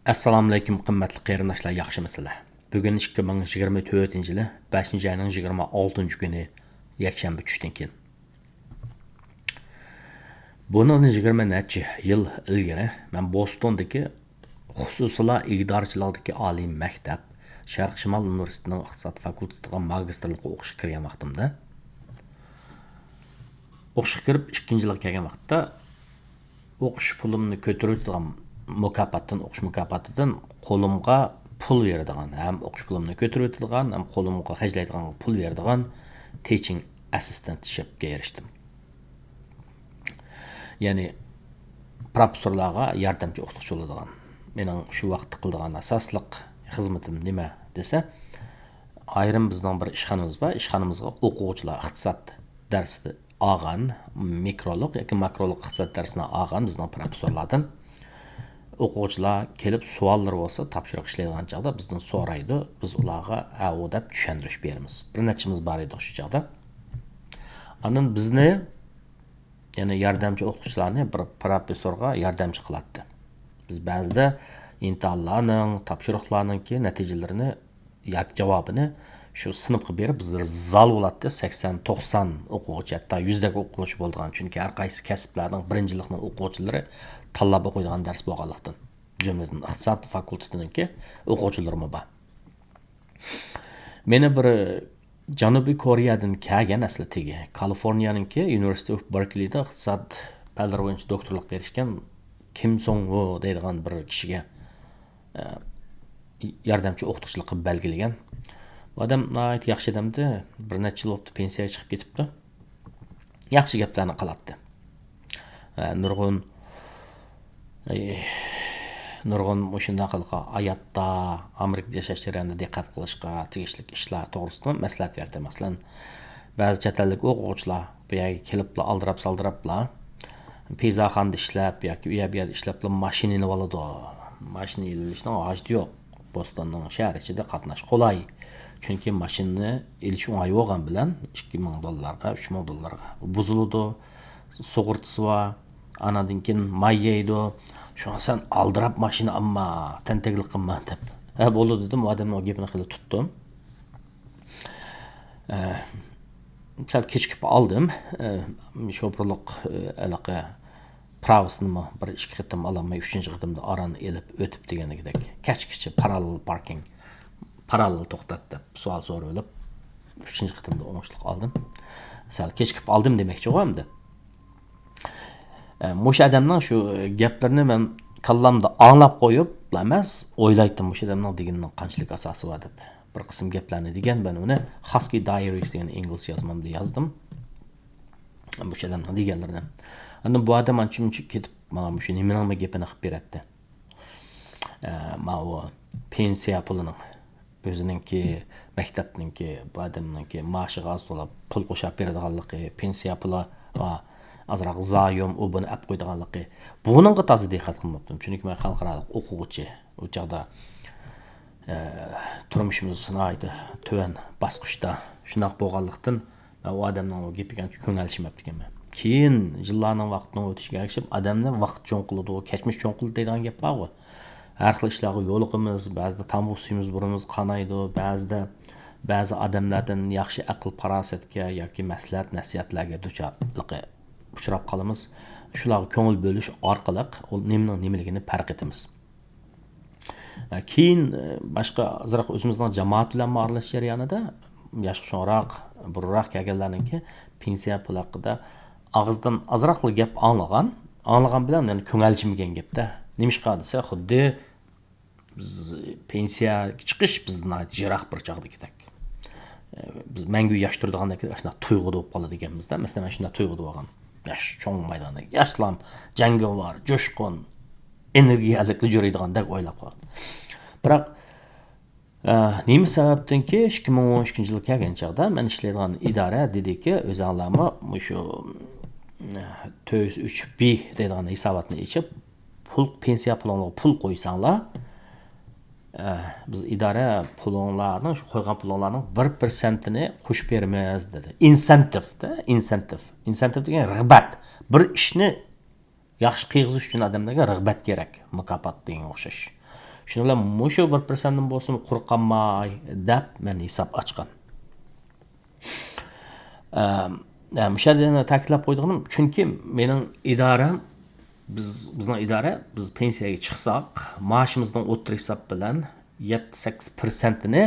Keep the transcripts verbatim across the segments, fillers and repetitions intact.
ئەسسالامۇئەلەيكۇم، قىممەتلىك قېرىنداشلار، ياخشىمۇسىلەر؟ بۈگۈن ئىككى مىڭ يىگىرمە تۆتىنچى يىلى بەشىنچى ئاينىڭ يىگىرمە ئالتىنچى كۈنى، يەكشەنبە چۈشتىن كېيىن. بۇنىڭدىن يىگىرمە نەچچە يىل ئىلگىرى مەن بوستوندىكى خۇسۇسىيلار ئىگىدارچىلىقىدىكى ئالىي مەكتەپ، شەرقىي شىمال ئۇنىۋېرسىتېتىنىڭ ئىقتىساد فاكۇلتېتىغا ماگىستىرلىققا ئوقۇشقا كىرگەن ۋاقتىمدا، ئوقۇشقا كىرىپ ئىككىنچى يىلغا كەلگەن ۋاقىتتا، ئوقۇش پۇلۇمنى كۆتۈرۈۋېتىدىغان مۇكاپاتتىن، ئوقۇش مۇكاپاتىدىن قولۇمغا پۇل بېرىدىغان، ھەم ئوقۇش پۇلۇمنى كۆتۈرۈۋېتىدىغان، ھەم قولۇمغا خەجلەيدىغان پۇل بېرىدىغان تىچىڭ ئەسسىستېنتشىپكە ئېرىشتىم. يەنى پروفېسسورلارغا ياردەمچى ئوقۇتقۇچى بولىدىغان. مېنىڭ شۇ ۋاقىتتا قىلىدىغان ئاساسلىق خىزمىتىم نېمە دېسە، ئايرىم بىزنىڭ بىر ئىشخانىمىز بار. ئىشخانىمىزغا ئوقۇغۇچىلار ئىقتىساد دەرسى ئالغان، مىكرولۇق ياكى ماكرولۇق ئىقتىساد دەرسىنى ئالغان بىزنىڭ پروفېسسورلاردىن ئوقۇغۇچىلار كېلىپ سوئاللىرى بولسا، تاپشۇرۇق ئىشلەيدىغان چاغدا بىزدىن سورايدۇ. بىز ئۇلارغا ئەۋۇ دەپ چۈشەندۈرۈش بېرىمىز. بىر نەچچىمىز بار ئىدۇق شۇ چاغدا. ئاندىن بىزنى، يەنى ياردەمچى ئوقۇتقۇچىلارنى بىر پروفېسسورغا ياردەمچى قىلاتتى. بىز بەزىدە ئىمتىھانلارنىڭ، تاپشۇرۇقلارنىڭكى نەتىجىلىرىنى ياكى جاۋابىنى شۇ سىنىپقا بېرىپ، بىزلەر زال بولاتتى، سەكسەن، توقسان ئوقۇغۇچى، ھەتتا يۈزدەك ئوقۇغۇچى بولىدىغان. چۈنكى ھەر قايسى كەسىپلەرنىڭ بىرىنچى يىللىقنىڭ ئوقۇغۇچىلىرى تاللاپ ئوقۇيدىغان دەرس بولغانلىقتىن، جۈملىدىن ئىقتىساد فاكۇلتېتىنىڭكى ئوقۇغۇچىلىرىمۇ بار. مېنى بىر جەنۇبىي كورېيەدىن كەلگەن، ئەسلى تېگى كالىفورنىيەنىڭكى University of Berkeleyدا ئىقتىساد پەنلىرى بويىچە دوكتورلۇققا ئېرىشكەن كىم سوڭ ۋو دەيدىغان بىر كىشىگە، ئە، ياردەمچى ئوقۇتقۇچىلىققا بەلگىلىگەن. بۇ ئادەم ناھايىتى ياخشى ئادەمدى. بىر نەچچە يىل بوپتۇ، پېنسىيەگە چىقىپ كېتىپتۇ. ياخشى گەپلەرنى قىلاتتى. ئە، نۇرغۇن، ئەي، نۇرغۇن مۇشۇنداق ھاياتتا، ئامېرىكىدا ياشاش جەريانىدا دىققەت قىلىشقا تېگىشلىك ئىشلار توغرىسىدا مەسلىھەت بەردى. مەسىلەن، بەزى چەت ئەللىك ئوقۇغۇچىلار بۇ يەرگە كېلىپلا ئالدىراپ-سالدىراپلا، پىزاخانىدا ئىشلەپ ياكى ئۇ يەر بۇ يەردە ئىشلەپلا ماشىنا ئېلىۋالىدۇ. ماشىنا ئېلىۋېلىشنىڭ ھاجىتى يوق. بوستوننىڭ شەھەر ئىچىدە قاتناش قولاي. چۈنكى ماشىنىنى ئېلىش ئوڭاي بولغان بىلەن ئىككى مىڭ دوللارغا، ئۈچ مىڭ دوللارغا بۇزۇلىدۇ. سۇغۇرتىسى بار. ئاناندىن كېيىن ماي يەيدۇ. شۇڭا سەن ئالدىراپ ماشىنا ئالما، تەنتەكلىك قىلما دەپ. ھە، بولىدۇ دېدىم. ئۇ ئادەمنىڭ گېپىنى خېلى تۇتتۇم. ئە، سەل كېچىكىپ ئالدىم. ئە، شوپۇرلۇق، ئە، ھېلىقى پىراۋىسىنىمۇ بىر ئىككى قېتىم ئالالماي، ئۈچىنچى قېتىمدا ئاران ئېلىپ ئۆتۈپ دېگەندەك، كەچكىچە پاراللېل پاركىنگ، پاراللېل توختات دەپ سوئال سورىۋېلىپ، ئۈچىنچى قېتىمدا ئوڭۇشلۇق ئالدىم. سەل كېچىكىپ ئالدىم دېمەكچىغۇ ئەمدى. ئە، مۇشۇ ئادەمنىڭ شۇ گەپلىرىنى مەن كاللامدا ئاڭلاپ قويۇپلا ئەمەس، ئويلايتتىم، مۇشۇ ئادەمنىڭ دېگىنىنىڭ قانچىلىك ئاساسى بار دەپ. بىر قىسىم گەپلەرنى دېگەن، مەن ئۇنى خاسكى دايرىس دېگەن ئىنگلىزچە يازمامدا يازدىم. مۇشۇ ئادەمنىڭ دېگەنلىرىنى. ئاندىن بۇ ئادەم ئانچە-مۇنچە كېتىپ، ماڭا مۇشۇ نېمىنىڭمۇ گېپىنى قىلىپ بېرەتتى. ئە، ماۋۇ پېنسىيە پۇلىنىڭ، ئۆزىنىڭكى، مەكتەپنىڭكى، بۇ ئادەمنىڭكى مائاشىغا ئاز تولا پۇل قوشاپ بېرىدىغانلىقى، پېنسىيە پۇلىغا ئازراق زايوم، ئۇ بۇنى ئەپ قويىدىغانلىقى، بۇنىڭغا تازا دىققەت قىلماپتىم. چۈنكى مەن خەلقئارالىق ئوقۇغۇچى. ئۇ چاغدا، ئە، تۇرمۇشىمىز ناھايىتى تۆۋەن باسقۇچتا. شۇنداق بولغانلىقتىن، مەن ئۇ ئادەمنىڭ ئۇ گېپىگە ئانچە كۆڭۈل ئېلىشماپتىكەنمەن. كېيىن يىللارنىڭ، ۋاقىتنىڭ ئۆتۈشىگە ئەگىشىپ، ئادەمنى ۋاقىت چوڭ قىلىدۇ، كەچمىش چوڭ قىلىدۇ دەيدىغان گەپ بارغۇ. ھەر خىل ئىشلارغا يولۇقىمىز، بەزىدە تامغا سۈيىمىز بۇرنىمىزغا قانايدۇ، بەزىدە بەزى ئادەملەردىن ياخشى ئەقىل-پاراسەتكە ياكى مەسلىھەت-نەسىھەتلەرگە دۇچارلىقى ئۇچراپ قالىمىز. شۇلارغا كۆڭۈل بۆلۈش ئارقىلىق ئۇ نېمىنىڭ نېمىلىكىنى پەرق ئېتىمىز. ئە، كېيىن، ئە، باشقا ئازراق ئۆزىمىزنىڭ جامائەت بىلەن ئارىلىشىش جەريانىدا ياشقا چوڭراق، بۇرۇنراق كەلگەنلەرنىڭكى پېنسىيە پۇلى ھەققىدە ئاغزىدىن ئازراقلا گەپ ئاڭلىغان، ئاڭلىغان بىلەن يەنە كۆڭۈل ئەلچىمىگەن گەپتە. نېمىشقا دېسە، خۇددى بىز پېنسىيەگە چىقىش بىزدىن ناھايىتى يىراق بىر چاغدىكىدەك. بىز مەڭگۈ ياش تۇرىدىغاندەك ئاشۇنداق تۇيغۇدا بولۇپ قالىدىكەنمىز-دە. مەسىلەن، مەن شۇنداق تۇيغۇدا بولغان. ياش چوڭ بولمايدىغاندەك، ياشلام جەڭگىۋار، جۇشقۇن، ئېنېرگىيەلىكلا يۈرىدىغاندەك ئويلاپ قالدىم. بىراق، ئە، نېمە سەۋەبتىنكى ئىككى مىڭ ئون ئىككىنچى يىلى كەلگەن چاغدا مەن ئىشلەيدىغان ئىدارە دېدىكى، ئۆزەڭلارمۇ مۇشۇ، ئە، تۆت يۈز ئۈچ بى دەيدىغان ھېساباتنى ئېچىپ، پۇل، پېنسىيە پۇلۇڭلارغا پۇل قويساڭلار، ئە، بىز ئىدارە پۇلۇڭلارنىڭ، شۇ قويغان پۇلۇڭلارنىڭ بىر پىرسەنتىنى قوشۇپ بېرىمىز دېدى. ئىنسېنتىف-دە، ئىنسېنتىف. ئىنسېنتىف دېگەن رىغبەت. بىر ئىشنى ياخشى قىلغۇزۇش ئۈچۈن ئادەملەرگە رىغبەت كېرەك، مۇكاپات دېگەنگە ئوخشاش. شۇنىڭ بىلەن مۇشۇ بىر پىرسەنتتىن بولسىمۇ قۇرۇق قالماي دەپ مەن ھېساب ئاچقان. ئەم، ئەم، مۇشۇ يەردە يەنە تەكىتلەپ قويىدىغىنىم، چۈنكى مېنىڭ ئىدارەم، بىز، بىزنىڭ ئىدارە، بىز پېنسىيەگە چىقساق، مائاشىمىزنىڭ ئوتتۇرا ھېساب بىلەن يەتتە سەككىز پىرسەنتىنى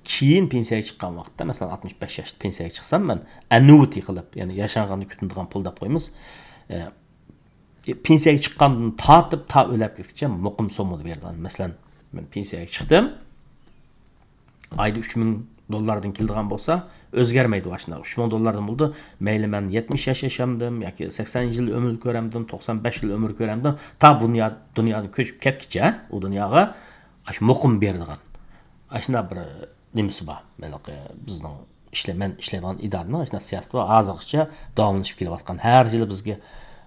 كېيىن پېنسىيەگە چىققان ۋاقىتتا، مەسىلەن، ئاتمىش بەش ياشتا پېنسىيەگە چىقسام مەن، ئەننۇىتى قىلىپ، يەنى ياشانغاندا كۈتۈنىدىغان پۇل دەپ قويىمىز. ئە، پېنسىيەگە چىققاندىن تارتىپ تا ئۆلۈپ كەتكۈچە مۇقىم سوممىدا بېرىدىغان. مەسىلەن، مەن پېنسىيەگە چىقتىم. ئايدا ئۈچ مىڭ دوللاردىن كېلىدىغان بولسا، ئۆزگەرمەيدۇ ئاشۇنداق. ئۈچ مىڭ دوللاردىن بولىدۇ. مەيلى مەن يەتمىش ياش ياشامدىم ياكى سەكسەن يىل ئۆمۈر كۆرەمدىم، توقسان بەش يىل ئۆمۈر كۆرەمدىم، تا بۇ دۇنيا، دۇنيادىن كۆچۈپ كەتكىچە، ئۇ دۇنياغا ئاشۇ مۇقىم بېرىدىغان. ئاشۇنداق بىر نېمىسى بار. مەنقى بىزنىڭ ئىشلە-، مەن ئىشلەيدىغان ئىدارىنىڭ ئاشۇنداق سىياسىتى بار. ھازىرغىچە داۋاملىشىپ كېلىۋاتقان. ھەر يىلى بىزگە،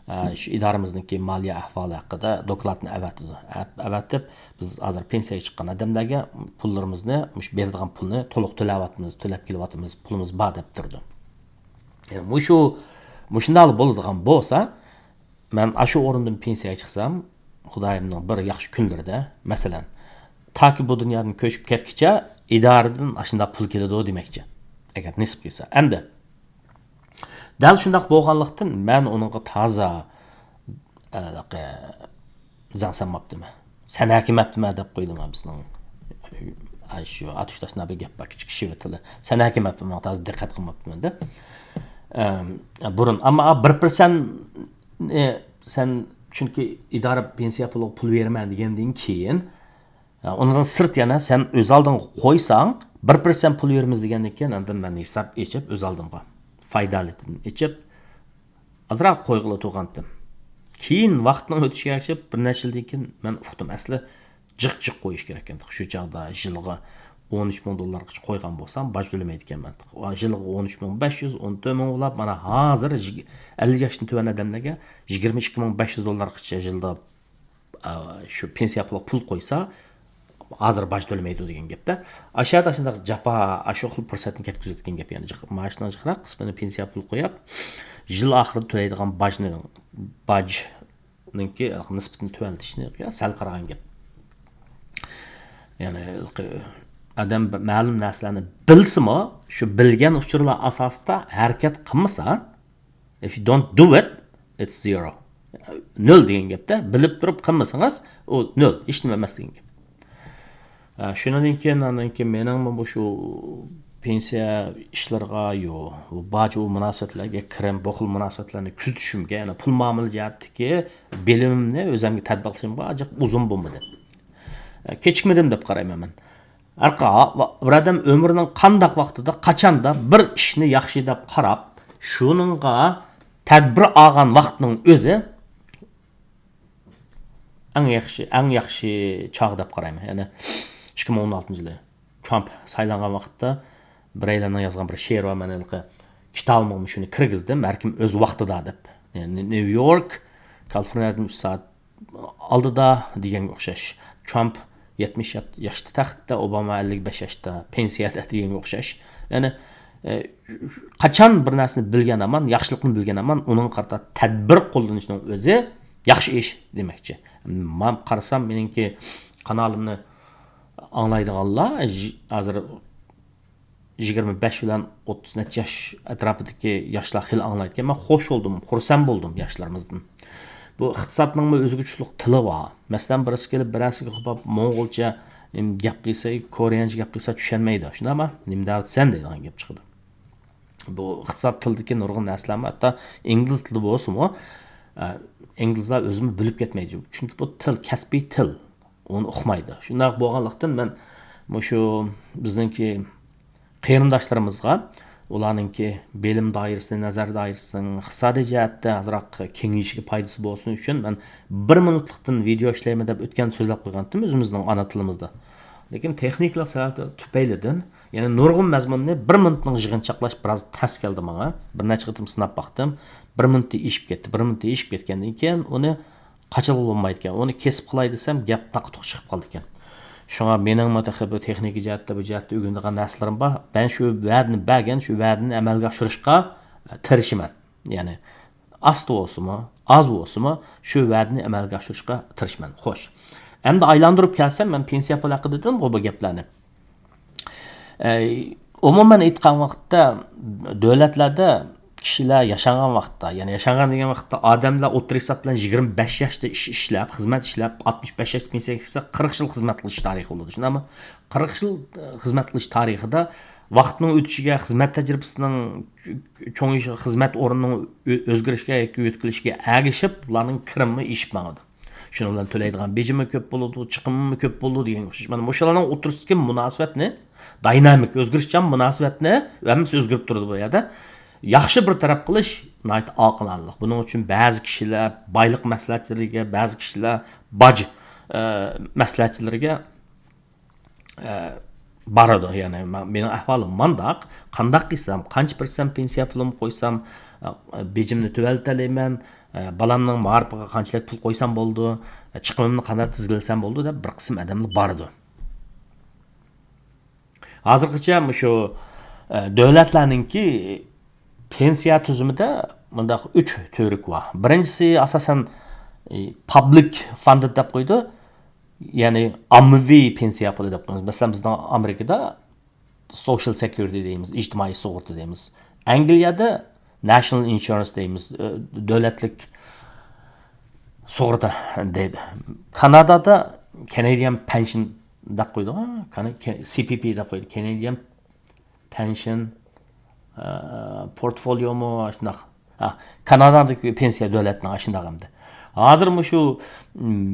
ئە، شۇ ئىدارىمىزنىڭكى مالىيە ئەھۋالى ھەققىدە دوكلاتنى ئەۋەتىدۇ. ئەپ-، ئەۋەتىپ، بىز ھازىر پېنسىيەگە چىققان ئادەملەرگە پۇللىرىمىزنى، مۇشۇ بېرىدىغان پۇلنى تولۇق تۆلەۋاتىمىز، تۆلەپ كېلىۋاتىمىز، پۇلىمىز بار دەپ تۇرىدۇ. يەنى مۇشۇ، مۇشۇنداقلا بولىدىغان بولسا، مەن ئاشۇ ئورۇندىن پېنسىيەگە چىقسام، خۇدايىمنىڭ بىر ياخشى كۈنلىرىدە، مەسىلەن، تاكى بۇ دۇنيادىن كۆچۈپ كەتكىچە ئىدارىدىن ئاشۇنداق پۇل كېلىدۇ دېمەكچى. ئەگەر نېسىپ قىلسا. ئەمدى دەل شۇنداق بولغانلىقتىن، مەن ئۇنىڭغا تازا، ھېلىقى، زەڭ سالماپتىمەن. سەن ھەكىمەپتىمەن دەپ قويدۇم بىزنىڭ. ئاي، شۇ ئاتۇشداشلار بىر گەپ بار، كىچىك شىۋە تىلى. سەن ھەكىمەپتىمەن، تازا دىققەت قىلماپتىمەن دە. ئەم، بۇرۇن، ئەمما بىر پىرسەنتنى سەن، چۈنكى ئىدارە پېنسىيە پۇلىغا پۇل بېرىمەن دېگەندىن كېيىن، ئۇنىڭدىن سىرت يەنە سەن ئۆز ئالدىڭغا قويساڭ، بىر پىرسەنت پۇل بېرىمىز دېگەندىن كېيىن، ئاندىن مەن ھېساب ئېچىپ، ئۆز ئالدىمغا پايدا ھالىتىدىن ئېچىپ، ئازراق قويغىلى تۇرغانتىم. كېيىن ۋاقىتنىڭ ئۆتۈشىگە ئەگىشىپ، بىر نەچچە يىلدىن كېيىن مەن ئۇقتۇم، ئەسلى جىق جىق قويۇش كېرەك ئىكەن. شۇ چاغدا يىلىغا ئون ئۈچ مىڭ دوللارغىچە قويغان بولسام، باج تۆلىمەيدىكەنمەن. يىلىغا ئون ئۈچ مىڭ بەش يۈز، ئون تۆت مىڭ بولاپ، مانا ھازىر يىگ-، ئەللىك ياشتىن تۆۋەن ئادەملەرگە يىگىرمە ئىككى مىڭ بەش يۈز دوللارغىچە يىلدا، ئا، شۇ پېنسىيە پۇلىغا پۇل قويسا، ھازىر باج تۆلىمەيدۇ دېگەن گەپتە. ئاشۇ يەردە شۇنداق جاپا، ئاشۇ خىل پۇرسەتنى كەتكۈزۈۋەتكەن گەپ. يەنى جىق-، مائاشنىڭ جىقراق قىسمىنى پېنسىيە پۇل قويۇپ، يىل ئاخىرىدا تۆلەيدىغان باجنى، باجنىڭكى نىسبىتىنى تۆۋەنلىتىشنى سەل قارىغان گەپ. يەنى ئادەم بىر مەلۇم نەرسىلەرنى بىلسىمۇ، شۇ بىلگەن ئۇچۇرلار ئاساسىدا ھەرىكەت قىلمىسا، if you don't do it, it's zero. نۆل دېگەن گەپتە، بىلىپ تۇرۇپ قىلمىسىڭىز، ئۇ نۆل، ھېچنېمە ئەمەس دېگەن گەپ. ئە، شۇنىڭدىن كېيىن، ئاندىن كېيىن مېنىڭمۇ مۇشۇ پېنسىيە ئىشلىرىغا، يو، بۇ باج، ئۇ مۇناسىۋەتلەرگە كىرىم، بۇ خىل مۇناسىۋەتلەرنى كۆزىتىشىمگە، يەنى پۇل مۇئامىلە جەھەتتىكى بىلىمىمنى ئۆزۈمگە تەتبىقلىشىمغا ئانچە ئۇزۇن بولمىدى. ئە، كېچىكمىدىم دەپ قارايمەن مەن. ھەرقا-، بىر ئادەم ئۆمرىنىڭ قانداق ۋاقتىدا، قاچاندا بىر ئىشنى ياخشى دەپ قاراپ، شۇنىڭغا تەدبىر ئالغان ۋاقىتنىڭ ئۆزى ئەڭ ياخشى، ئەڭ ياخشى چاغ دەپ قارايمەن. يەنى ئىككى مىڭ ئون ئالتىنچى يىلى ترامپ سايلانغان ۋاقىتتا بىرەيلەننىڭ يازغان بىر شېئىرى بار، مەن ھېلىقى كىتابىمغا شۇنى كىرگۈزدۈم، ھەركىم ئۆز ۋاقتىدا دەپ. يەنى نيۇ يورك، كالىفورنىيەدىن ئۈچ سائەت ئالدىدا دېگەنگە ئوخشاش. ترامپ يەتمىش ياشتا تەختتە، ئوباما ئەللىك بەش ياشتا پېنسىيەدە دېگەنگە ئوخشاش. يەنى، ئە، قاچان بىر نەرسىنى بىلگەن ھامان، ياخشىلىقنى بىلگەن ھامان، ئۇنىڭغا قارىتا تەدبىر قوللىنىشنىڭ ئۆزى ياخشى ئىش دېمەكچى. مەن قارىسام، مېنىڭكى قانالىمنى ئاڭلايدىغانلار ژ-، ھازىر يىگىرمە بەش بىلەن ئوتتۇز نەچچە ياش ئەتراپىدىكى ياشلار خېلى ئاڭلايدىكەن. مەن خوش بولدۇم، خۇرسەن بولدۇم ياشلىرىمىزدىن. بۇ ئىقتىسادنىڭمۇ ئۆزىگە چۇشلۇق تىلى بار. مەسىلەن، بىرسى كېلىپ، بىرەرسىگە قوپاپ موڭغۇلچە، ئىم، گەپ قىلسا، كورېيەنچە گەپ قىلسا چۈشەنمەيدۇ. شۇنداقمۇ؟ نېمە دەۋاتىسەن دەيدىغان گەپ چىقىدۇ. بۇ ئىقتىساد تىلىدىكى نۇرغۇن نەرسىلەرمۇ، ھەتتا ئىنگلىز تىلى بولسىمۇ، ئە، ئىنگلىزلار ئۆزىمۇ بىلىپ كەتمەيدۇ. چۈنكى بۇ تىل، كەسپىي تىل. ئۇنى ئۇقمايدۇ. شۇنداق بولغانلىقتىن، مەن مۇشۇ بىزنىڭكى قېرىنداشلىرىمىزغا ئۇلارنىڭكى بىلىم دائىرىسىنى، نەزەر دائىرىسىنىڭ ئىقتىسادىي جەھەتتە ئازراق كېڭىيىشىگە پايدىسى بولسۇن ئۈچۈن، مەن بىر مىنۇتلۇقتىن ۋىدېئو ئىشلەيمەن دەپ ئۆتكەندە سۆزلەپ قويغانتىم ئۆزىمىزنىڭ ئانا تىلىمىزدا. لېكىن تېخنىكىلىق سەۋەب تۈپەيلىدىن، يەنى نۇرغۇن مەزمۇننى بىر مىنۇتنىڭ يىغىنچاقلاش بىراز تەس كەلدى ماڭا. بىر نەچچە قېتىم سىناپ باقتىم. بىر مىنۇتتا ئېشىپ كەتتى. بىر مىنۇتتا ئېشىپ كەتكەندىن كېيىن ئۇنى قاچىلىغىلى بولمايدىكەن. ئۇنى كېسىپ قىلاي دېسەم، گەپ تاقا-تۇقا چىقىپ قالىدىكەن. شۇڭا مېنىڭمۇ تېخى بۇ تېخنىكا جەھەتتە، بۇ جەھەتتە ئۆگىنىدىغان نەرسىلىرىم بار. مەن شۇ ۋەدىنى بەرگەن، شۇ ۋەدىنى ئەمەلگە ئاشۇرۇشقا تىرىشىمەن. يەنى ئاستا بولسىمۇ، ئاز بولسىمۇ، شۇ ۋەدىنى ئەمەلگە ئاشۇرۇشقا تىرىشىمەن. خوش. ئەمدى ئايلاندۇرۇپ كەلسەم، مەن پېنسىيە پۇلى ھەققىدە دېدىمغۇ بۇ گەپلەرنى. ئە، ئومۇمەن ئېيتقان ۋاقىتتا، دۆلەتلەردە كىشىلەر ياشانغان ۋاقىتتا، يەنى ياشانغان دېگەن ۋاقىتتا ئادەملەر ئوتتۇرا ھېساب بىلەن يىگىرمە بەش ياشتا ئىش ئىشلەپ، خىزمەت ئىشلەپ، ئاتمىش بەش ياشتا پېنسىيەگە كىرسە، قىرىق يىل خىزمەت قىلىش تارىخى بولىدۇ، شۇنداقمۇ؟ قىرىق يىل، ئە، خىزمەت قىلىش تارىخىدا ۋاقىتنىڭ ئۆتۈشىگە، خىزمەت تەجرىبىسىنىڭ چوڭىيىشىگە، خىزمەت ئورنىنىڭ ئۆ-، ئۆزگىرىشىگە ياكى يۆتكىلىشىگە ئەگىشىپ، ئۇلارنىڭ كىرىمى ئېشىپ ماڭىدۇ. شۇنىڭ بىلەن تۆلەيدىغان بېجىمۇ كۆپ بولىدۇ، چىقىمىمۇ كۆپ بولىدۇ دېگەنگە ئوخشاش. مانا مۇشۇلارنىڭ ئوتتۇرىسىدىكى مۇناسىۋەتنى، داينامىك، ئۆزگىرىشچان مۇناسىۋەتنى، ھەممىسى ئۆزگىرىپ تۇرىدۇ بۇ يەردە. ياخشى بىر تەرەپ قىلىش ناھايىتى ئاقىلانىلىق. بۇنىڭ ئۈچۈن بەزى كىشىلەر بايلىق مەسلىھەتچىلىرىگە، بەزى كىشىلەر باج، ئە، مەسلىھەتچىلىرىگە ئە، بارىدۇ. يەنى مە-، مېنىڭ ئەھۋالىم مانداق، قانداق قىلسام، قانچە پىرسەنت پېنسىيە پۇلۇمنى قويسام، ئە، بېجىمنى تۆۋەنلىتەلەيمەن، ئە، بالامنىڭ مائارىپىغا قانچىلىك پۇل قويسام بولىدۇ، ئە، چىقىمىمنى قانداق تىزگىنلىسەم بولىدۇ دەپ بىر قىسىم ئادەملەر بارىدۇ. ھازىرغىچە مۇشۇ، ئە، دۆلەتلەرنىڭكى پېنسىيە تۈزۈمىدە مۇنداق ئۈچ تۈۋرۈك بار. بىرىنچىسى، ئاساسەن، ئى، پابلىك فاندېد دەپ قويىدۇ. يەنى ئاممىۋى پېنسىيە پۇلى دەپ قويىمىز. مەسىلەن، بىزنىڭ ئامېرىكىدا سوشىيال سېكيۇرىتى دەيمىز، ئىجتىمائىي سۇغۇرتا دەيمىز. ئەنگلىيەدە ناشنال ئىنشۇرەنس دەيمىز، ئۆ، دۆلەتلىك سۇغۇرتا دەيدۇ. كانادادا كېنېدىيەن پېنشىن دەپ قويىدۇ. كان-، كې-، سى پى پى دەپ قويىدۇ. كېنېدىيەن پېنشىن، ئە، پورتفوليومۇ شۇنداق. ھە، كانادادىكى پېنسىيە دۆلەتنىڭ ئاشۇنداق ئەمدى. ھازىر مۇشۇ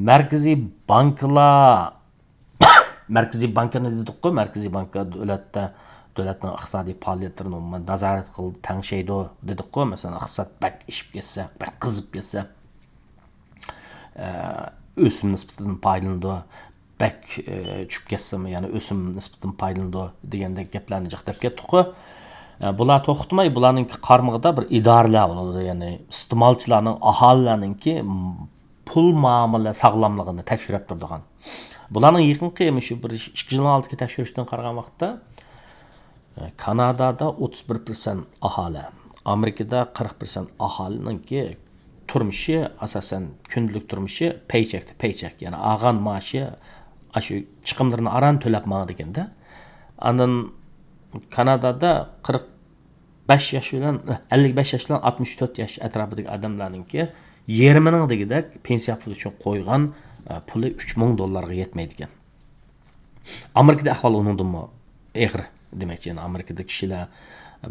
مەركىزىي بانكىلار، مەركىزىي بانكىنى دېدۇققۇ، مەركىزىي بانكا دۆلەتتە، دۆلەتنىڭ ئىقتىسادىي پائالىيەتلىرىنى ئومۇمەن نازارەت قىلىدۇ، تەڭشەيدۇ دېدۇققۇ. مەسىلەن، ئىقتىساد بەك ئېشىپ كەتسە، بەك قىزىپ كەتسە، ئە، ئۆسۈم نىسبىتىدىن پايدىلىنىدۇ، بەك، ئە، چۈشۈپ كەتسىمۇ، يەنى ئۆسۈم نىسبىتىدىن پايدىلىنىدۇ دېگەندەك گەپلەرنى جىق دەپ كەتتۇققۇ. ئە، بۇلار توختىماي، بۇلارنىڭ قارمىقىدا بىر ئىدارىلەر بولىدۇ، يەنى ئىستېمالچىلارنىڭ، ئاھالىلەرنىڭكى پۇل مۇئامىلە ساغلاملىقىنى تەكشۈرۈپ تۇرىدىغان. بۇلارنىڭ يېقىنقى، مۇشۇ بىر ئىككى يىلنىڭ ئالدىدىكى تەكشۈرۈشتىن قارىغان ۋاقىتتا، كانادادا ئوتتۇز بىر پىرسەنت ئاھالە، ئامېرىكىدا قىرىق پىرسەنت ئاھالىنىڭكى تۇرمۇشى، ئاساسەن، كۈندىلىك تۇرمۇشى پەيچەكتە پەيچەك، يەنى ئالغان مائاشى ئاشۇ چىقىملىرىنى ئاران تۆلەپ ماڭىدىكەن-دە. ئاندىن كانادادا قىرىق بەش ياش بىلەن، ئەللىك بەش ياش بىلەن ئاتمىش تۆت ياش ئەتراپىدىكى ئادەملەرنىڭكى يېرىمىنىڭ دېگۈدەك پېنسىيە پۇلى ئۈچۈن قويغان، ئە، پۇلى ئۈچ مىڭ دوللارغا يەتمەيدىكەن. ئامېرىكىدا ئەھۋال ئۇنىڭدىنمۇ ئېغىر دېمەكچى. يەنى ئامېرىكىدا كىشىلەر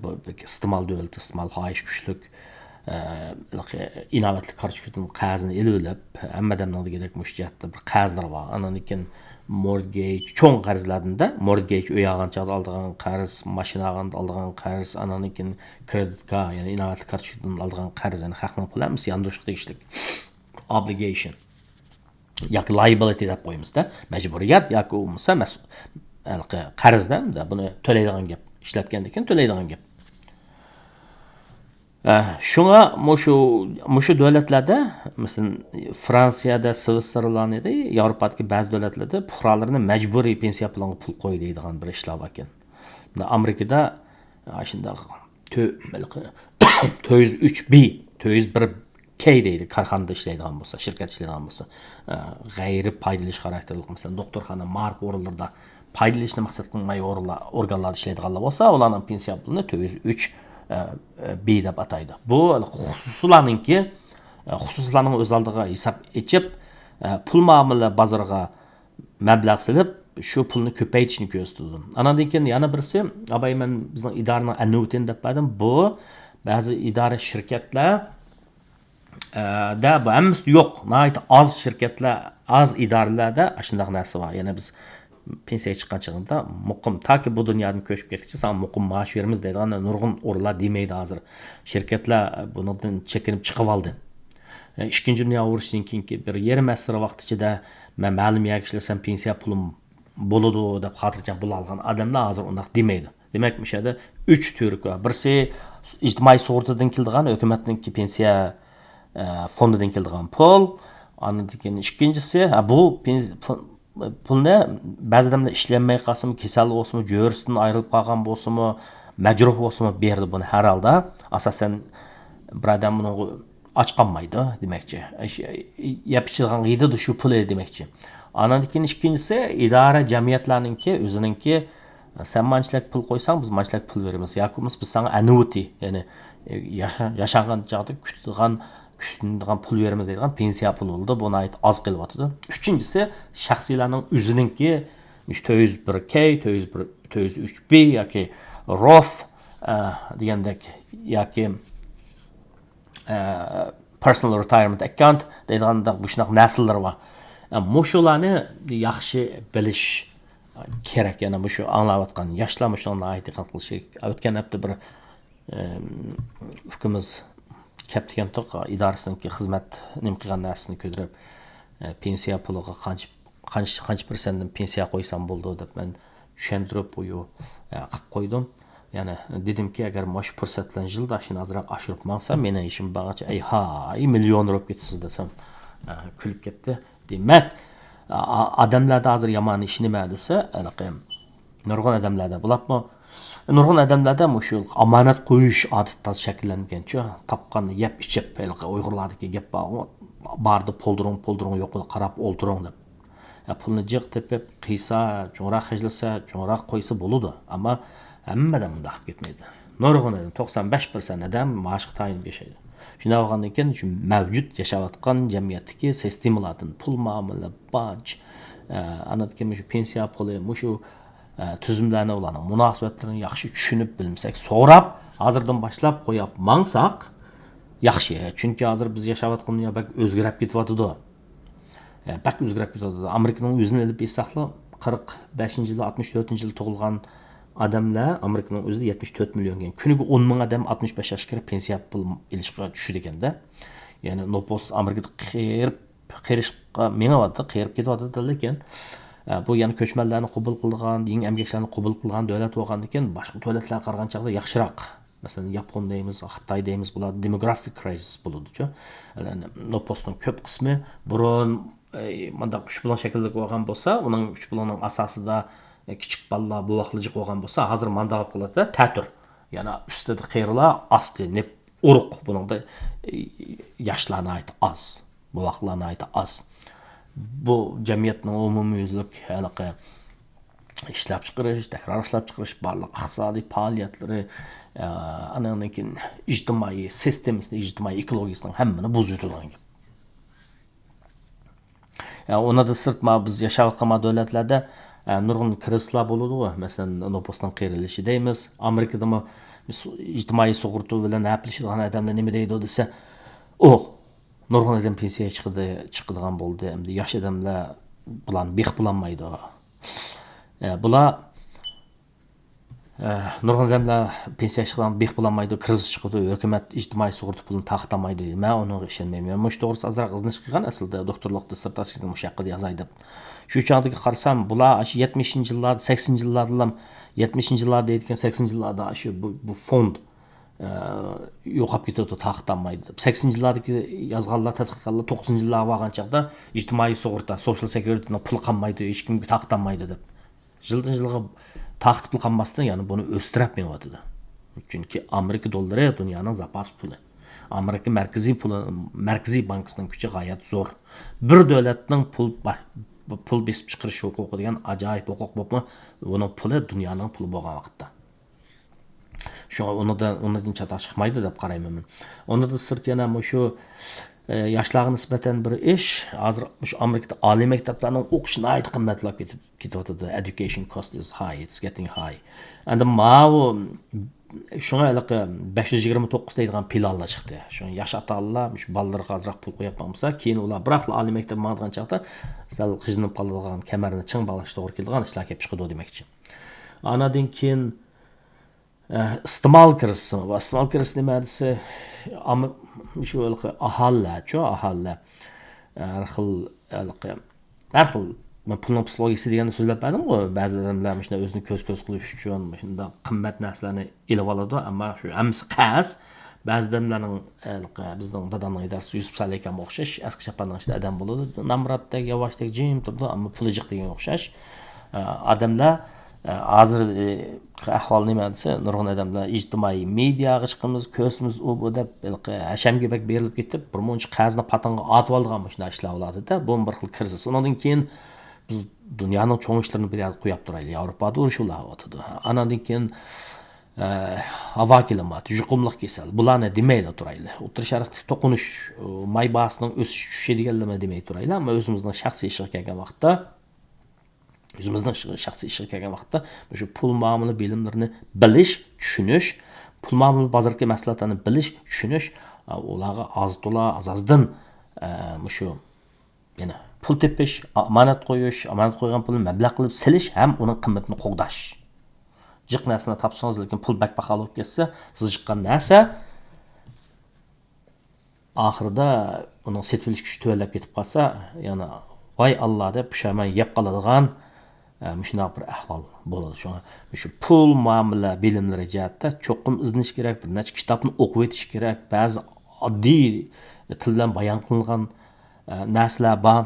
بۇ ئىستېمال دۆلىتى، ئىستېمال خاھىشى كۈچلۈك، ئە، ئىناۋەتلىك كارتوچكىدىن قەرزنى ئېلىۋېلىپ، ھەممە ئادەمنىڭ دېگۈدەك مۇشۇ جەھەتتە بىر قەرزلىرى بار. ئاندىن كېيىن مورتگېج، چوڭ قەرزلەردىن-دە، مورتگېج، ئۆي ئالغان چاغدا ئالىدىغان قەرز، ماشىنا ئالغاندا ئالىدىغان قەرز، ئاندىن كېيىن كرېدىت كارت، يەنى ئىناۋەتلىك كارتوچكىدىن ئالىدىغان قەرز، يەنى خەقنىڭ پۇلى ھەممىسى ياندۇرۇشقا تېگىشلىك. ئوبلىگېيشن. ياكى لايبىلىتى دەپ قويىمىز-دە، مەجبۇرىيەت ياكى بولمىسا مەس-، ھېلىقى قەرز-دە، بۇنى تۆلەيدىغان گەپ، ئىشلەتكەندىن كېيىن تۆلەيدىغان گەپ. ئە، شۇڭا مۇشۇ، مۇشۇ دۆلەتلەردە، مەسىلەن، فرانسىيەدە، سۋىتسېرلاندىيەدە، ياۋروپادىكى بەزى دۆلەتلەردە پۇقرالىرىنى مەجبۇرىي پېنسىيە پۇلىڭغا پۇل قوي دەيدىغان بىر ئىشلار باركەن. ئامېرىكىدا ئاشۇنداق تۆ-، ھېلىقى تۆت يۈز ئۈچ بى، تۆت يۈز بىر كەي دەيدۇ، كارخانىدا ئىشلەيدىغان بولسا، شىركەت ئىشلەيدىغان بولسا، ئە، غەيرىي پايدىلىنىش خاراكتېرلىك، مەسىلەن، دوختۇرخانا، مائارىپ ئورۇنلىرىدا پايدىلىنىشنى مەقسەت قىلماي ئورۇنلار، ئورگانلاردا ئىشلەيدىغانلار بولسا، ئۇلارنىڭ پېنسىيە پۇلىنى تۆت يۈز ئۈچ، ئە، ئە، بى دەپ ئاتايدۇ. بۇ خۇسۇسىيلارنىڭكى، ئە، خۇسۇسىيلارنىڭ ئۆز ئالدىغا ھېساب ئېچىپ، ئە، پۇل مۇئامىلە بازىرىغا مەبلەغ سېلىپ، شۇ پۇلنى كۆپەيتىشنى كۆرسىتىدۇ. ئاناندىن كېيىن يەنە بىرسى، ئاباي، مەن بىزنىڭ ئىدارىنىڭ ئەننۇىتىنى دەپ بەردىم. بۇ بەزى ئىدارە، شىركەتلەر، ئە، دە، بۇ ھەممىسىدە يوق. ناھايىتى ئاز شىركەتلەر، ئاز ئىدارىلەردە ئاشۇنداق نەرسە بار. يەنى بىز پېنسىيەگە چىققان چېغىڭدا مۇقىم، تاكى بۇ دۇنيادىن كۆچۈپ كەتكۈچە ساڭا مۇقىم مائاش بېرىمىز دەيدىغان نۇرغۇن ئورۇنلار دېمەيدۇ ھازىر. شىركەتلەر بۇنىڭدىن چېكىنىپ چىقىۋالدى. ئىككىنچى دۇنيا ئۇرۇشىدىن كېيىنكى بىر يېرىم ئەسىر ۋاقىت ئىچىدە مەن مەلۇم يەرگە ئىشلىسەم پېنسىيە پۇلۇم بولىدۇ دەپ خاتىرجەم بولالىغان ئادەملەر ھازىر ئۇنداق دېمەيدۇ. دېمەك، مۇشۇ يەردە ئۈچ تۈۋرۈك بار. بىرسى ئىجتىمائىي سۇغۇرتىدىن كېلىدىغان، ھۆكۈمەتنىڭكى پېنسىيە، ئە، فوندىدىن كېلىدىغان پۇل. ئاندىن كېيىن ئىككىنچىسى، ھە، بۇ پېنس-، پۇ-، پۇلنى بەزى ئادەملەر ئىشلەنمەي قالسىمۇ، كېسەل بولسىمۇ، جۆرىسىدىن ئايرىلىپ قالغان بولسىمۇ، مەجرۇھ بولسىمۇ بېرىدۇ بۇنى ھەر ھالدا. ئاساسەن، بىر ئادەم بۇنىڭغا ئاچ قالمايدۇ دېمەكچى. ئىش-، يەپ ئىچىدىغانغا يېتىدۇ شۇ پۇلى دېمەكچى. ئانان كېيىن ئىككىنچىسى، ئىدارە، جەمئىيەتلەرنىڭكى ئۆزىنىڭكى، سەن مانچىلىك پۇل قويساڭ، بىز مانچىلىك پۇل بېرىمىز ياكى بولمىسا بىز ساڭا ئەننۇئىتى، يەنى، ياشا-، ياشانغان چاغدا كۈتىدىغان، كۈتۈنىدىغان پۇل بېرىمىز دەيدىغان پېنسىيە پۇلى بولىدۇ. بۇ ناھايىتى ئاز قېلىۋاتىدۇ. ئۈچىنچىسى، شەخسىيلەرنىڭ ئۆزىنىڭكى مۇشۇ تۆت يۈز بىر كەي، تۆت يۈز بىر، تۆت يۈز ئۈچ بى ياكى روث، ئە، دېگەندەك ياكى، ئە، پېرسونال رېتايىرمېنت ئەككاونت دەيدىغان بۇ شۇنداق نەرسىلەر بار. ئە، مۇشۇلارنى ياخشى بىلىش كېرەك. يەنە مۇشۇ ئاڭلاۋاتقان ياشلار مۇشۇنىڭغا ناھايىتى دىققەت قىلىشى كېرەك. ئۆتكەن ھەپتە بىر، ئە، ئۇكىمىز كەپتىكەنتۇق، ئىدارىسىنىڭكى خىزمەت نېمە قىلغان نەرسىسىنى كۆتۈرۈپ، ئە، پېنسىيە پۇلىغا قانچە، قانچە، قانچە پىرسەنتتىن پېنسىيە قويسام بولىدۇ دەپ مەن چۈشەندۈرۈپ، ئۇيۇ، ئە، قىلىپ قويدۇم. يەنى دېدىمكى، ئەگەر مۇشۇ پۇرسەت بىلەن يىلدا شۇنى ئازراق ئاشۇرۇپ ماڭسام، مېنىڭ ئىشىم بارغىچە، ئەي ھاي، مىليونېر بولۇپ كېتىسىز دېسەم، ئە، كۈلۈپ كەتتى. دېمەك، ئا-، ئا-، ئادەملەردە ھازىر يامان ئىش نېمە دېسە، ھېلىقى نۇرغۇن ئادەملەردە بولۇپمۇ، نۇرغۇن ئادەملەردە مۇشۇ ئامانەت قويۇش ئادىتى تازا شەكىللەنمىگەنچۇ. تاپقاننى يەپ ئىچىپ، ھېلىقى ئۇيغۇرلاردىكى گەپ بارغۇ، باردا پولدۇرۇڭ، پولدۇرۇڭ، يوقىدا قاراپ ئولتۇرۇڭ دەپ. يا، پۇلنى جىق تېپىپ، قىيسا، چوڭراق خەجلىسە، چوڭراق قويسا بولىدۇ. ئەمما ھەممە ئادەم مۇنداق قىلىپ كەتمەيدۇ. نۇرغۇن ئادەم، توقسان بەش پىرسەنت ئادەم مائاشقا تايىنىپ ياشايدۇ. شۇنداق بولغاندىن كېيىن، شۇ مەۋجۇت ياشاۋاتقان جەمئىيەتتىكى سىستېمىلاردىن، پۇل مۇئامىلە، باج، ئە، ئاندىن كېيىن مۇشۇ پېنسىيە پۇلى، مۇشۇ، ئە، تۈزۈملەرنى، ئۇلارنىڭ مۇناسىۋەتلىرىنى ياخشى چۈشىنىپ بىلمىسەك، سوراپ، ھازىردىن باشلاپ قويۇپ ماڭساق ياخشى. چۈنكى ھازىر بىز ياشاۋاتقان دۇنيا بەك ئۆزگىرىپ كېتىۋاتىدۇ. ئە، بەك ئۆزگىرىپ كېتىۋاتىدۇ. ئامېرىكىنىڭ ئۆزىنى ئېلىپ ئېيتساقلا، قىرىق بەشىنچى يىلى، ئاتمىش تۆتىنچى يىلى تۇغۇلغان ئادەملەر ئامېرىكىنىڭ ئۆزىدە يەتمىش تۆت مىليون ئىكەن. كۈنىگە ئون مىڭ ئادەم ئاتمىش بەش ياشقا كىرىپ پېنسىيە پۇل ئېلىشقا چۈشىدىكەن-دە. يەنى نوپۇس ئامېرىكىدا قېرىپ، قېرىشقا مېڭىۋاتىدۇ، قېرىپ كېتىۋاتىدۇ، لېكىن، ئە، بۇ يەنە كۆچمەنلەرنى قوبۇل قىلىدىغان، يېڭى ئەمگەكچىلەرنى قوبۇل قىلىدىغان دۆلەت بولغاندىكىن، باشقا دۆلەتلەرگە قارىغان چاغدا ياخشىراق. مەسىلەن، ياپون دەيمىز، خىتاي دەيمىز، بۇلار دېموگرافىك كرايزىس بولىدۇچۇ. يەنى نوپۇسنىڭ كۆپ قىسمى بۇرۇن، ئەي، مۇنداق ئۈچ بۇلۇڭ شەكىلدە بولغان بولسا، ئۇنىڭ ئۈچ بۇلۇڭنىڭ ئاساسىدا، ئە، كىچىك بالىلار، بوۋاقلار جىق بولغان بولسا، ھازىر مانداق بولۇپ قالىدۇ، تەتۈر. يەنى ئۈستىدە قېرىلار، ئاستى نېپ ئۇرۇق. بۇنىڭدا، ئە، ياشلار ناھايىتى ئاز، بوۋاقلار ناھايىتى ئاز. بۇ جەمئىيەتنىڭ ئومۇميۈزلۈك ھېلىقى ئىشلەپچىقىرىش، تەكرار ئىشلەپچىقىرىش، بارلىق ئىقتىسادىي پائالىيەتلىرى، ئە، ئانىڭدىن كېيىن ئىجتىمائىي سىستېمىسىنى، ئىجتىمائىي ئېكولوگىيىسىنىڭ ھەممىنى بۇزۇۋېتىدىغان گەپ. ئە، ئۇنىڭدىن سىرت، ما، بىز ياشاۋاتقان ما دۆلەتلەردە، ئە، نۇرغۇن كىرىزىسلار بولىدۇ. مەسىلەن، نوپۇسنىڭ قېرىلىشى دەيمىز. ئامېرىكىدىمۇ سۇ-، ئىجتىمائىي سۇغۇرتا بىلەن ھەپىلىشىدىغان ئادەملەر نېمە دەيدۇ دېسە، ئۇ، نۇرغۇن ئادەم پېنسىيەگە چىقىدۇ، چىقىدىغان بولدى. ئەمدى ياش ئادەملەر بۇلارنى بېقىپ بولالمايدۇ. ئە، بۇلار، ئە، نۇرغۇن ئادەملەر پېنسىيەگە چىقىدىغان بېقىپ بولالمايدۇ، كىرىزىس چىقىدۇ، ھۆكۈمەت ئىجتىمائىي سۇغۇرتا پۇلىنى تارقىتالمايدۇ دەيدۇ. مەن ئۇنىڭغا ئىشەنمەيمەن. مەن مۇشۇ توغرىسىدا ئازراق ئىزدىنىش قىلغان ئەسلىدە، دوكتورلۇق دىسسېرتاتسىيەمنى مۇشۇ ھەققىدە يازاي دەپ. شۇ چاغدىكى قارىسام، بۇلار ئاشۇ يەتمىشىنچى يىللاردا، سەكسىنىنچى يىللاردىلا، يەتمىشىنچى يىللار دەيدىكەن، سەكسىنىنچى يىللاردا شۇ بۇ، بۇ فوند، ئە، يوقاپ كېتىدۇ، تارقىتالمايدۇ دەپ. سەكسىنىنچى يىللاردىكى يازغانلار، تەتقىق قىلغانلار توقسىنىنچى يىللارغا بارغان چاغدا ئىجتىمائىي سۇغۇرتا، سوشال سېكيۇرىتىنىڭ پۇلى قالمايدۇ، ھېچكىمگە تارقىتالمايدۇ دەپ. يىلدىن يىلغا تارقىتىپلا قالماستىن، يەنە بۇنى ئۆستۈرۈپ مېڭىۋاتىدۇ. چۈنكى ئامېرىكا دوللىرى دۇنيانىڭ زاپاس پۇلى. ئامېرىكا مەركىزىي پۇلى، مەركىزىي بانكىسىنىڭ كۈچى غايەت زور. بىر دۆلەتنىڭ پۇل با-، پۇل بېسىپ چىقىرىش ھوقۇقى دېگەن ئاجايىپ ھوقۇق بولۇپمۇ، ئۇنىڭ پۇلى دۇنيانىڭ پۇلى بولغان ۋاقىتتا. شۇڭا ئۇنىڭدىن، ئۇنىڭدىن چاتاق چىقمايدۇ دەپ قارايمەن مەن. ئۇنىڭدىن سىرت يەنە مۇشۇ، ئە، ياشلارغا نىسبەتەن بىر ئىش، ھازىر مۇشۇ ئامېرىكىدا ئالىي مەكتەپلەرنىڭ ئوقۇشى ناھايىتى قىممەتلەپ كېتىپ، كېتىۋاتىدۇ. Education cost is high, it's getting high. ئەمدى ماۋۇ، شۇڭا ھېلىقى بەش يۈز يىگىرمە توققۇز دەيدىغان پىلانلار چىقتى. شۇڭا ياش ئاتا-ئانىلار مۇشۇ بالىلىرىغا ئازراق پۇل قويۇپ ماڭمىسا، كېيىن ئۇلار بىراقلا ئالىي مەكتەپكە ماڭىدىغان چاغدا سەل قىينىلىپ قالىدىغان، كەمەرنى چىڭ باغلاشقا توغرا كېلىدىغان ئىشلار كېلىپ چىقىدۇ دېمەكچى. ئانىڭدىن كېيىن، ئە، ئىستېمال كىرىزىسى بار. ئىستېمال كىرىزىسى نېمە دېسە، ئام-، شۇ ھېلىقى ئاھالىلەرچۇ، ئاھالىلەر. ئە، ھەر خىل ھېلىقى، ھەر خىل، مەن پۇلنىڭ پسىخولوگىيىسى دېگەننى سۆزلەپ بەردىمغۇ، بەزى ئادەملەر مۇشۇنداق ئۆزىنى كۆز-كۆز قىلىش ئۈچۈن مۇشۇنداق قىممەت نەرسىلەرنى ئېلىۋالىدۇ، ئەمما شۇ ھەممىسى قەرز. بەزى ئادەملەرنىڭ، ئە، ھېلىقى بىزنىڭ دادامنىڭ ئىدارىسى يۈسۈپ سالى ئاكامغا ئوخشاش، ئەسكى چاپاننىڭ ئىچىدە ئادەم بولىدۇ، نامراتتەك، ياۋاشتەك، جىم تۇرىدۇ، ئەمما پۇلى جىق دېگەنگە ئوخشاش. ئە، ئادەملەر، ئە، ھازىر، ئە، ئەھۋال نېمە دېسە، نۇرغۇن ئادەملەر ئىجتىمائىي مېدىياغا چىقىمىز، كۆرسىمىز، ئۇ، بۇ دەپ، ھېلىقى ھەشەمگە بەك بېرىلىپ كېتىپ، بىر مۇنچە قەرزنى پاتىڭىغا ئاتىۋالىدىغان مۇشۇنداق ئىشلار بولاتىدۇ-دە، بۇمۇ بىر خىل كىرىزىس. ئۇنىڭدىن كېيىن، بىز دۇنيانىڭ چوڭ ئىشلىرىنى بىر يەرگە قويۇپ تۇرايلى. ياۋروپادا ئۇرۇش بولاۋاتىدۇ. ئاناندىن كېيىن، ئە، ھاۋا كىلىمات، يۇقۇملۇق كېسەل، بۇلارنى دېمەيلا تۇرايلى. ئوتتۇرا شەرقتىكى توقۇنۇش، ئۇ، ماي باھاسىنىڭ ئۆسۈش، چۈشۈشى دېگەنلىرىنى دېمەي تۇرايلى. ئەمما ئۆزىمىزنىڭ شەخسىي ئىشىغا كەلگەن ۋاقىتتا، ئۆزىمىزنىڭ شەخسىي ئىشىغا كەلگەن ۋاقىتتا مۇشۇ پۇل مۇئامىلە بىلىملىرىنى بىلىش، چۈشىنىش، پۇل مۇئامىلە بازىرىدىكى مەھسۇلاتلارنى بىلىش، چۈشىنىش، ئۇلارغا ئاز تولا، ئاز-ئازدىن، ئە، مۇشۇ، يەنى پۇل تېپىش، ئامانەت قويۇش، ئامانەت قويغان پۇلنى مەبلەغ قىلىپ سېلىش ھەم ئۇنىڭ قىممىتىنى قوغداش. جىق نەرسىنى تاپسىڭىز، لېكىن پۇل بەك پاخال بولۇپ كەتسە، سىز جىققان نەرسە ئاخىرىدا ئۇنىڭ سېتىۋېلىش كۈچى تۆۋەنلەپ كېتىپ قالسا، يەنە ۋاي ئاللا دەپ پۇشايمان يەپ قالىدىغان، ئە، مۇشۇنداق بىر ئەھۋال بولىدۇ. شۇڭا مۇشۇ پۇل مۇئامىلە بىلىملىرى جەھەتتە چوقۇم ئىزدىنىش كېرەك، بىر نەچچە كىتابنى ئوقۇۋېتىش كېرەك، بەزى ئاددىي تىل بىلەن بايان قىلىنغان، ئە، نەرسىلەر بار.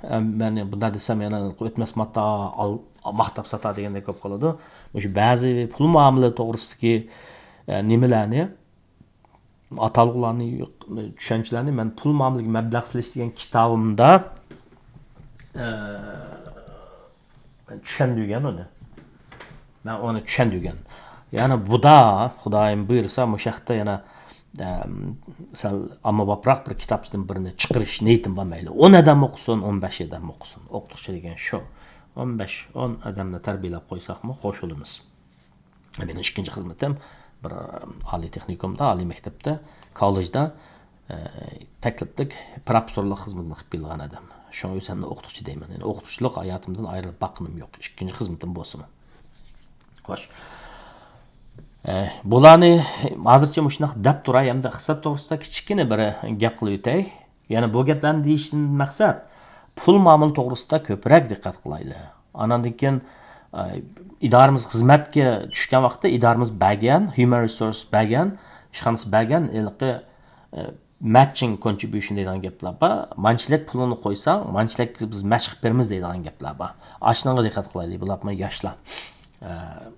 ئە، مەن بۇنداق دېسەم يەنە ئۆتمەس ماتا، ئال-، ماختاپ ساتا دېگەندەك بولۇپ قالىدۇ. مۇشۇ بەزى پۇل مۇئامىلە توغرىسىدىكى، ئە، نېمىلەرنى، ئاتالغۇلارنى، چۈشەنچىلەرنى مەن پۇل مۇئامىلىگە مەبلەغ سېلىش دېگەن كىتابىمدا، ئە، چۈشەندۈرگەن ئۇنى. مەن ئۇنى چۈشەندۈرگەن. يەنى بۇدا، خۇدايىم بۇيرۇسا، مۇشۇ ھەقتە يەنە، ئەم، سەل ئاممىبابراق بىر كىتابتىن بىرنى چىقىرىش نىيىتىم بار. مەيلى، ئون ئادەم ئوقۇسۇن، ئون بەش ئادەم ئوقۇسۇن. ئوقۇتقۇچى دېگەن شۇ. ئون بەش، ئون ئادەمنى تەربىيەلەپ قويساقمۇ خوش بولىمىز. مېنىڭ ئىككىنچى خىزمىتىم بىر، ئالىي تېخنىكومدا، ئالىي مەكتەپتە، كوللېجدا، ئە، تەكلىپلىك پروفېسسورلۇق خىزمىتىنى قىلىپ كېلىدىغان ئادەم. شۇڭا ئۆزۈمنى ئوقۇتقۇچى دەيمەن. يەنى ئوقۇتقۇچىلىق ھاياتىمدىن ئايرىلىپ باققىنىم يوق. ئىككىنچى خىزمىتىم بولسىمۇ. خوش. ئە، بۇلارنى ھازىرچە مۇشۇنداق دەپ تۇراي، ھەمدە ئىقتىساد توغرىسىدا كىچىككىنە بىر گەپ قىلىپ ئۆتەي. يەنى بۇ گەپلەرنى دېيىشتىن مەقسەت، پۇل مۇئامىلە توغرىسىدا كۆپرەك دىققەت قىلايلى. ئاناندىن كېيىن، ئە، ئىدارىمىز خىزمەتكە چۈشكەن ۋاقىتتا ئىدارىمىز بەرگەن، ھيۇمەن رېسورس بەرگەن، ئىشخانىسى بەرگەن ھېلىقى، ئە، مەتچىڭ كونترىبيۇشن دەيدىغان گەپلەر بار. مانچىلىك پۇلۇڭنى قويساڭ، مانچىلىك بىز مەتچ قىلىپ بېرىمىز دەيدىغان گەپلەر بار. ئاشۇنىڭغا دىققەت قىلايلى، بولۇپمۇ ياشلار. ئە،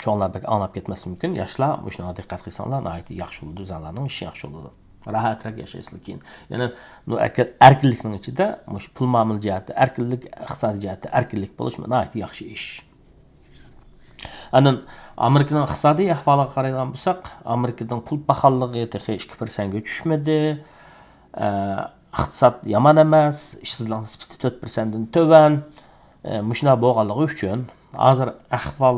چوڭلار بەك ئاڭلاپ كەتمەسلىكى مۇمكىن. ياشلار مۇشۇنىڭغا دىققەت قىلساڭلار ناھايىتى ياخشى بولىدۇ، ئۆزۈڭلارنىڭ ئىشى ياخشى بولىدۇ. راھەترەك ياشايسىلەر كېيىن. يەنى بۇ ئەركە-، ئەركىنلىكنىڭ ئىچىدە مۇشۇ پۇل مۇئامىلە جەھەتتە ئەركىنلىك، ئىقتىسادىي جەھەتتە ئەركىنلىك بولۇش ناھايىتى ياخشى ئىش. ئاندىن ئامېرىكىنىڭ ئىقتىسادىي ئەھۋالىغا قارايدىغان بولساق، ئامېرىكىنىڭ پۇل پاخاللىقى تېخى ئىككى پىرسەنتكە چۈشمىدى. ئە، ئىقتىساد يامان ئەمەس، ئىشسىزلىق نىسبىتى تۆت پىرسەنتتىن تۆۋەن. ئە، مۇشۇنداق بولغانلىقى ئۈچۈن ھازىر ئەھۋال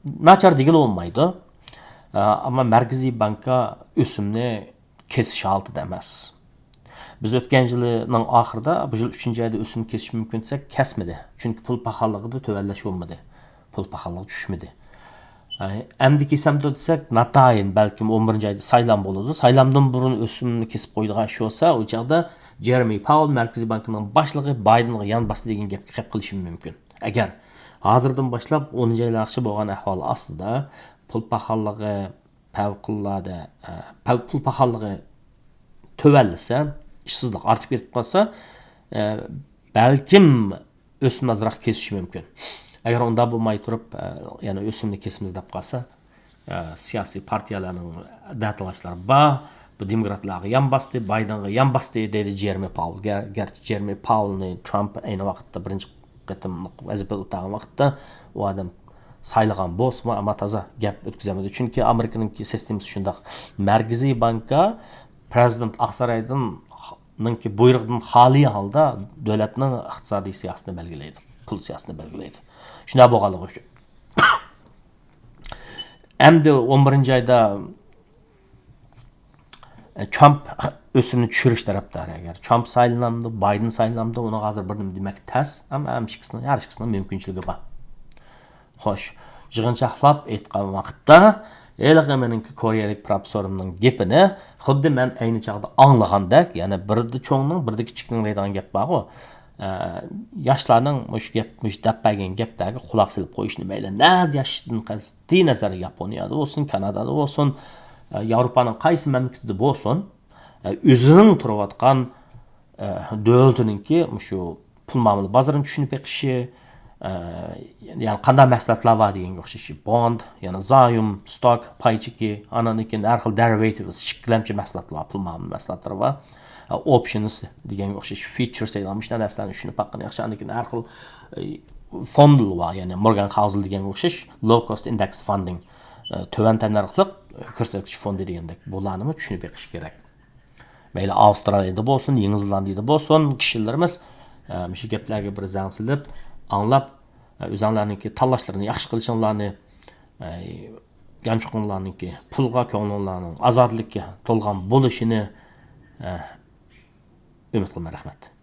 ناچار دېگىلى بولمايدۇ. ئە، ئەمما مەركىزىي بانكا ئۆسۈمنى كېسىش ھالىتىدە ئەمەس. بىز ئۆتكەن يىلنىڭ ئاخىرىدا، بۇ يىل ئۈچىنچى ئايدا ئۆسۈم كېسىشى مۇمكىن دېسەك، كەسمىدى. چۈنكى پۇل پاخاللىقىدا تۆۋەنلەش بولمىدى. پۇل پاخاللىقى چۈشمىدى. ئەي، ئەمدى كېسەمدۇ دېسەك، ناتايىن، بەلكىم ئون بىرىنچى ئايدا سايلام بولىدۇ. سايلامدىن بۇرۇن ئۆسۈمنى كېسىپ قويىدىغان ئىش بولسا، ئۇ چاغدا جېرېمى پاۋېل، مەركىزىي بانكىنىڭ باشلىقى، بايدېنغا يان باستى دېگەن گەپكە قېلىپ قېلىشى مۇمكىن. ئەگەر ھازىردىن باشلاپ ئونىنچى ئايلارغىچە بولغان ئەھۋال ئاستىدا پۇل پاخاللىقى پەۋقۇلئاددە، ئە، پەۋ-، پۇل پاخاللىقى تۆۋەنلىسە، ئىشسىزلىق ئارتىپ كېتىپ قالسا، ئە، بەلكىم ئۆسۈم ئازراق كېسىشى مۇمكىن. ئەگەر ئۇنداق بولماي تۇرۇپ، ئە، يەنە ئۆسۈمنى كېسىمىز دەپ قالسا، ئە، سىياسىي پارتىيەلەرنىڭ دەتالاشلىرى بار. بۇ دېموكراتلارغا يان باستى، بايدېنغا يان باستى دەيدۇ جېرېمى پاۋېل. گەر-، گەرچە جېرېمى پاۋېلنى ترامپ ئەينى ۋاقىتتا بىرىنچى قېتىملىق ۋەزىپىدە ئولتۇرغان ۋاقىتتا ئۇ ئادەم سايلىغان بولسىمۇ، ئەمما تازا گەپ ئۆتكۈزەلمىدى. چۈنكى ئامېرىكىنىڭكى سىستېمىسى شۇنداق. مەركىزىي بانكا پرېزىدېنت ئاقسارايدىن، نىڭكى بۇيرۇقىدىن خالىي ھالدا دۆلەتنىڭ ئىقتىسادىي سىياسىتىنى بەلگىلەيدۇ، پۇل سىياسىتىنى بەلگىلەيدۇ. شۇنداق بولغانلىقى ئۈچۈن. ئەمدى ئون بىرىنچى ئايدا ترامپ ئۆسۈمنى چۈشۈرۈش تەرەپدارى. ئەگەر ترامپ سايلىنامدۇ، بايدېن سايلىنامدۇ، ئۇنىڭغا ھازىر بىر نېمە دېمەك تەس. ئەمما ھەر ئىككىسىنىڭ، ھەر ئىككىسىنىڭ مۇمكىنچىلىكى بار. خوش، يىغىنچاقلاپ ئېيتقان ۋاقىتتا، ھېلىقى مېنىڭكى كورېيەلىك پروفېسسورۇمنىڭ گېپىنى خۇددى مەن ئەينى چاغدا ئاڭلىغاندەك، يەنى بىردە چوڭنىڭ، بىردە كىچىكنىڭ دەيدىغان گەپ بارغۇ. ئە، ياشلارنىڭ مۇشۇ گەپ، مۇشۇ دەپ بەرگەن گەپلەرگە قۇلاق سېلىپ قويۇشنى مەيلى نەدە ياشىشىدىن قەتئىينەزەر، ياپونىيەدە بولسۇن، كانادادا بولسۇن، ئە، ياۋروپانىڭ قايسى مەملىكىتىدە بولسۇن، ئە، ئۆزىنىڭ تۇرۇۋاتقان، ئە، دۆلىتىنىڭكى مۇشۇ پۇل مۇئامىلە بازىرىنى چۈشىنىپ بېقىشى، ئە، يەنى قانداق مەھسۇلاتلار بار دېگەنگە ئوخشاش، بوند، يەنى زايوم، ستوك، پاي چېكى، ئاندىن كېيىن ھەر خىل دېرىۋېتىۋس، ئىككىلەمچى مەھسۇلاتلار، پۇل مۇئامىلە مەھسۇلاتلىرى بار. ئوپشنس دېگەنگە ئوخشاش، فيوتشرس دەيدىغان مۇشۇنداق نەرسىلەرنى چۈشىنىپ باققىن ياخشى. ئاندىن كېيىن ھەر خىل فوندلار بار، يەنى مورگان خاۋزېل دېگەنگە ئوخشاش، لو كوست ئىندېكس فاندىڭ، تۆۋەن تەننەرخلىق كۆرسەتكۈچ فوندى دېگەندەك، بۇلارنىمۇ چۈشىنىپ بېقىش كېرەك. مەيلى ئاۋسترالىيەدە بولسۇن، يېڭى زېلاندىيەدە بولسۇن، كىشىلىرىمىز مۇشۇ گەپلەرگە بىر زەڭ سېلىپ، ئاڭلاپ، ئۆزۈڭلارنىڭكى تاللاشلىرىنى ياخشى قىلىشىڭلارنى، يانچۇقۇڭلارنىڭكى پۇلغا كۆڭلۈڭلارنىڭ ئازادىلىككە تولغان بولۇشىنى ئۈمىد قىلىمەن. رەھمەت.